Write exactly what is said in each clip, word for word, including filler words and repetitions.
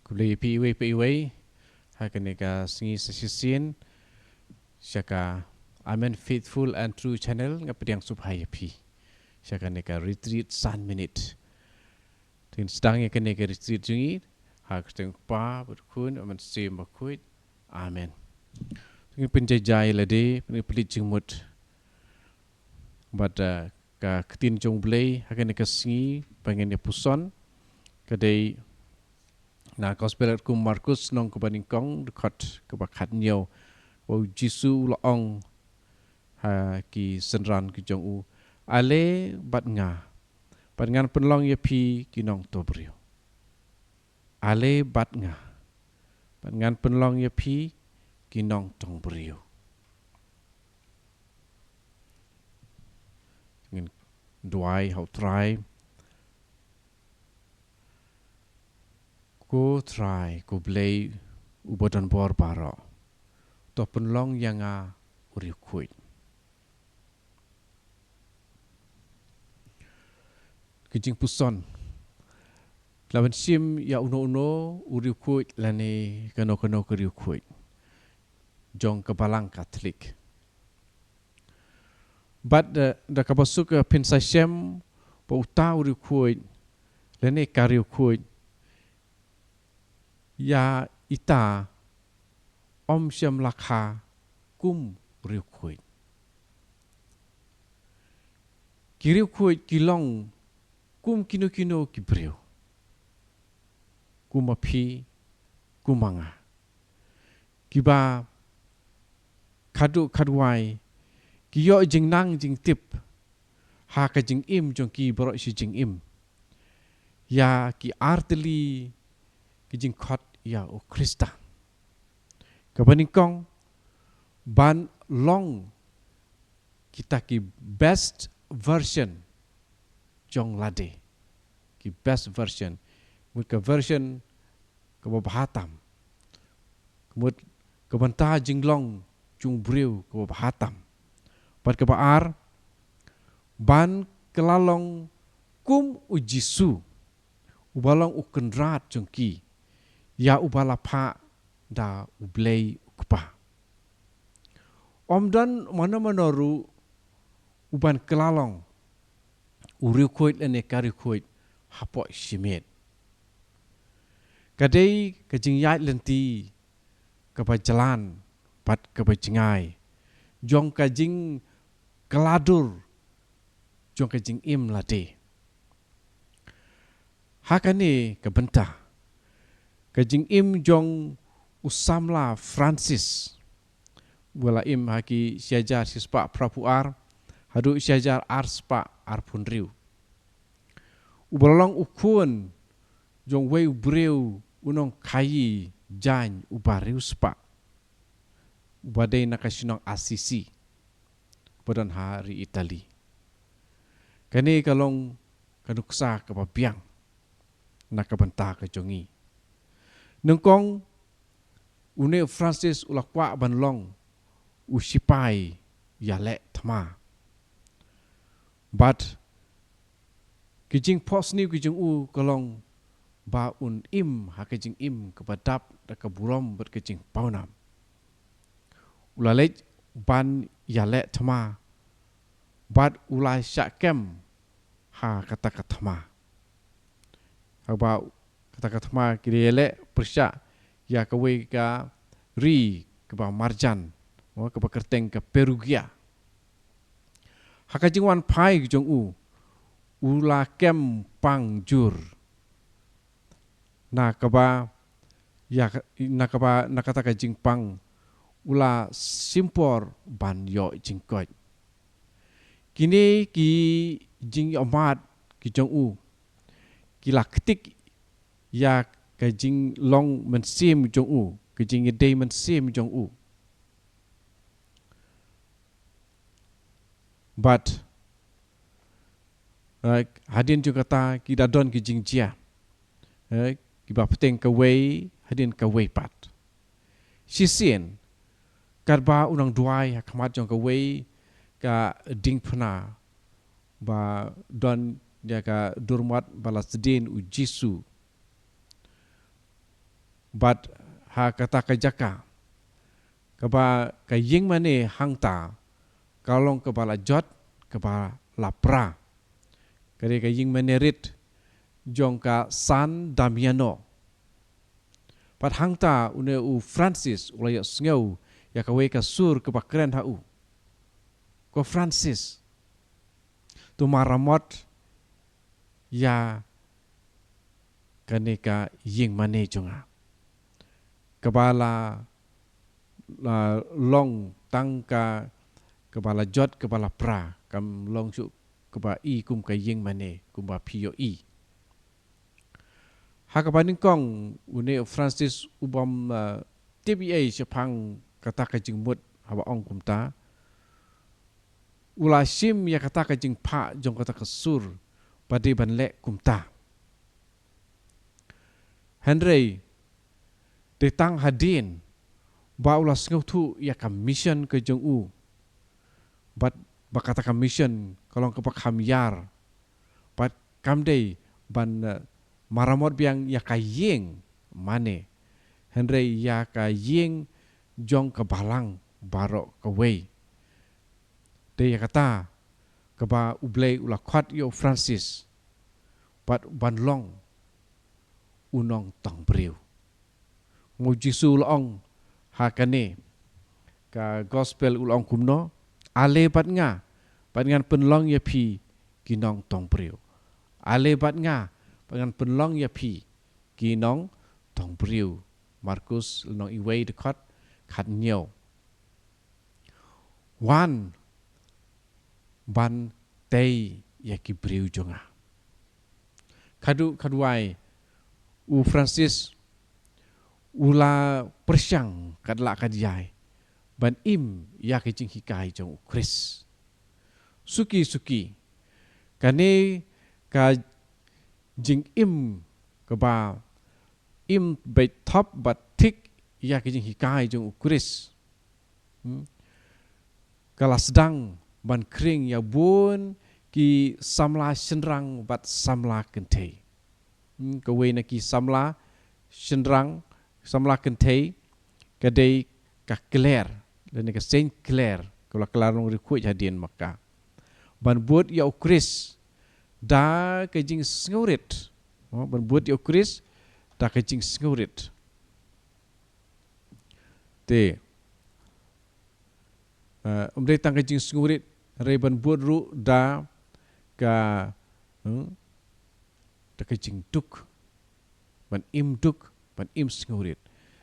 Khublei ïa phi iwei pa iwei ha kane ka sngi sa shisien sha ka Amen Faithful and True Channel. Nga pdiang sngewbha ïa phi sha kane ka retreat san minit. Te ngin sdang ïa kane ka retreat jong ngi ha ka kyrteng u Kpa bad u Khun bad u Mynsiem Bakhuid. Amen. Te ngin pynjah jai ïa lade, ngin pynleit jingmut bad, uh, ka ktien jong U Blei ha kane ka sngi ba ngin ïa puson ka dei na Gospel katkum u Markus lynnong kaba nyngkong, dkhot kaba khathynñiew, ba U Jisu u la ong ha ki synran ki jong u, "Ale bad nga, bad ngan pynlong ïa phi ki nongthohbriew. Ale bad nga, bad ngan pynlong ïa phi ki nongthohbriew." Ngin duwai ha U Trai. Ko Trai, ko Blei uba don bor baroh, to pynlong ïa nga u riewkhuid. Ka jingpuson, la ban shim ïa uno uno u riewkhuid lane kano kano ka riewkhuid jong ka Balang Katholik. Bad da, da kaba suk, eh, phin sa shem ba uta u riewkhuid lane ka riewkhuid ïa ita ym shym la kha kum riewkhuid. Ki riewkhuid ki long kum kino kino ki briew, kum ma phi, kum ma nga, kiba khadduh khadwai ki ïoh jingnang jingtip ha ka jingim jong ki baroh shi jingim ïa ki artylli ki jingkhot ïa U Khrista. Kaba nyngkong, ban long kita ki best version jong lade, ki best version, mut ka version kaba bha tam, mut ka bynta jinglong jong u briew kaba bha tam. Bad kaba ar, ban kylla long kum U Jisu uba long U Kynrad jong ki, ïa uba la phah da U Blei U Kpa. Ym don mano mano ruh u ban kylla long u riewkhuid lane ka riewkhuid hapoh shimet. Ka dei ka jingïaid lynti kaba jlan bad kaba jngai jong ka jingkylla dur jong ka jingim lade. Ha kane ka bynta, ka jingim jong u samla Francis, ba la im ha ki shi hajar shispah phra phew ar haduh shi hajar arspah arphew hynriew, uba la long u khun jong uwei u briew u nongkhaïi jaiñ uba riewspah, uba dei na ka shnong Assisi ba don ha ri Italy. Kane ka long ka nuksa kaba biang na ka bynta ka jong ngi. Nyngkong, une u Francis u la kwah ban long u shipai ïaleh thma. Bad ki jingphohsniew ki jong u ka long ba un im ha ka jingim kaba dap da ka burom bad ka jingpawnam. U la leit ban ïaleh thma bad u la shah kem ha kata ka thma. Haba kata ka thma ki la ïaleh pyrshah ïa kawei ka ri kaba marjan, mo, kaba kyrteng ka Perugia. Ha ka jingwan phai jong u, u la kem pang jur. Na kaba, ïa ka, na kaba, na kata ka jingpang u la shim por ban ïoh jingkoit. Kine ki jingïohmad ki jong u ki la ktik ïa ka jinglong mynsiem jong u, ka jingïadei mynsiem jong u. Bad, eh, hadien jong kata ki da don ki jingjia, eh, kiba bteng kawei hadien kawei pat. Shisien, katba u nang duwai ha khmat jong kawei ka diengphna ba don ïa ka durmot ba la sdien U Jisu, Bad ha kata ka jaka, kaba ka ïing mane hangta ka long kaba la jot, kaba la pra. Ka dei ka ïing mane rit jong ka San Damiano. Bad hangta une u Francis u la ïohsngew ïa kawei ka sur kaba kren ha u. Ko Francis, to maramot ïa kane ka ïing mane jong nga. Kaba la, la long tang ka, kaba la jot, kaba la pra, kam long shuh kaba i kum ka ïing mane, kumba phi ïohi. Ha kaba nyngkong, une u Francis u bym, uh, tip ei ei shaphang kata ka jingmut haba ong kumta. U la shim ïa kata ka jingphah jong kata ka sur, ba dei ban leh kumta. Hynrei, dei tang hadien ba u la sngewthuh ïa ka mission ka jong u. Bad ba kata ka mission ka long kaba kham ïar. Bad kam dei ban, eh, maramot biang ïa ka ïing mane, hynrei ïa ka ïing jong ka balang baroh kawei. Te ïa kata kaba U Blei u la khot ïa u Francis bad ban long u nongtong briew. Mo Jisu u la ong ha kane ka gospel u la ong kumno, ale bad nga, bad ngan pynlong ïa phi ki nongtong briew. Ale bad nga, bad ngan pynlong ïa phi ki nongtong briew. Markus lynnong iwei dkhot khathynñiew. Wan ban tei ïa ki briew jong nga. Khadduh khadwai u Francis u la pyrshang katba lah katba ïai ban im ïa ka jinghikai jong u Khrist. Suki suki, kane ka jingim kaba im beit thop bad thik ïa ka jinghikai jong u Khrist. Hmm. Ka la sdang ban khring ïa bun ki samla shynrang bad samla kynthei. Hmm, kawei na ki samla shynrang, samla kynthei, ka dei ka Clare, lane ka Saint Clare, ka la kylla nongriewkhuid hadien ma ka. Ban bud ïa u Khrist da ka jingsngewrit. Oh, ban bud ïa u Khrist da ka jingsngewrit. Te, eh, ym dei tang ka jingsngewrit, hynrei ban bud ruh da ka, hmm, da ka jingduk. Ban im duk, ban im sngewrit.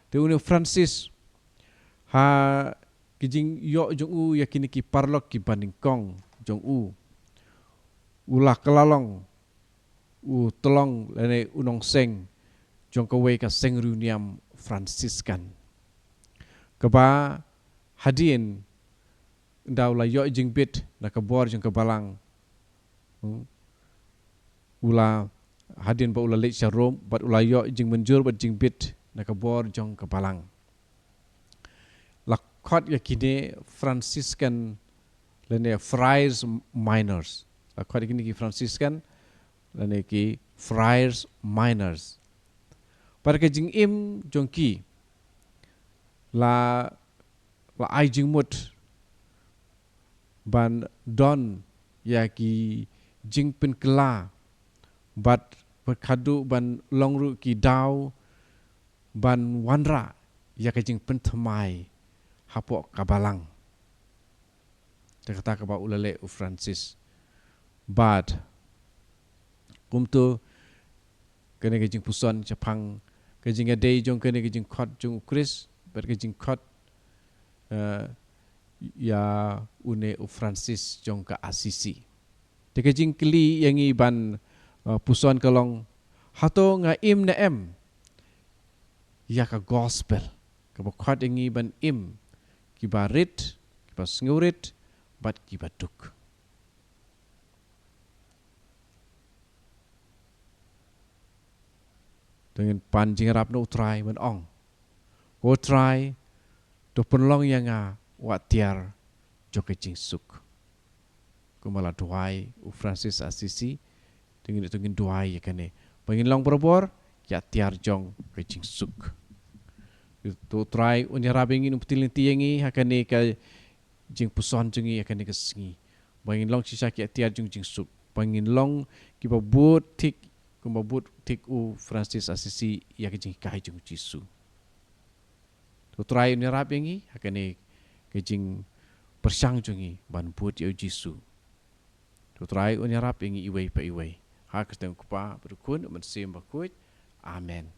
Te une u Francis, ha ka jingïoh jong u ïa kine ki paralok kiba nyngkong jong u, u la kylla long u tyllong lane u nongseng jong kawei ka seng riewniam Franciscan. Kaba hadien ynda u la ïoh jingbit na ka bor jong ka balang. Hmm. U la, hadien ba u la leit sha Rome, bad u la ïoh jingmynjur bad jingbit na ka bor jong ka balang. La khot ïa kine Franciscan lane Friars Minors. La khot ïa kine ki Franciscan lane ki Friars Minors. Bad ka jingim jong ki la, la ai jingmut ban don ïa ki jingpynkylla bad, bad khadduh ban long ruh ki daw ban wanrah ïa ka jingpynthymmai hapoh ka balang. Te kata kaba u la leh u Francis. Bad kumto kane ka jingpuson shaphang ka jingïadei jong kane ka jingkhot jong u Khrist bad ka jingkhot, eh, ïa une u Francis jong ka Assisi. Te ka jingkylli ïa ngi ban, eh, puson ka long, hato nga im ne em ïa ka gospel kaba khot ïa ngi ban im kiba rit, kiba sngewrit bad kiba duk? Te ngin pan jingïarap na u Trai ban ong, ko Trai, to pynlong ïa nga u atiar jong ka jingsuk. Kumba la duwai u Francis Assisi, te ngin, te ngin duwai ïa kane ba ngin long barabor ki atiar jong ka jingsuk. To Trai un ïarap ïa ngi, un pyni lynti ïa ngi ha kane ka jingpuson jong ngi ha kane ka sngi, ba ngin long shisha ki atiar jong jingsuk, ba ngin long kiba bud thik kumba bud thik u Francis Assisi ïa ka jinghikai jong u Jisu. To Trai un ïarap ïa ngi ha kane ka jingpyrshang jong ngi ban bud ïa u Jisu. To Trai un ïarap ïa ngi iwei pa iwei. Ha ka kyrteng u Kpa bad u Khun bad u Mynsiem Bakhuid. Amen.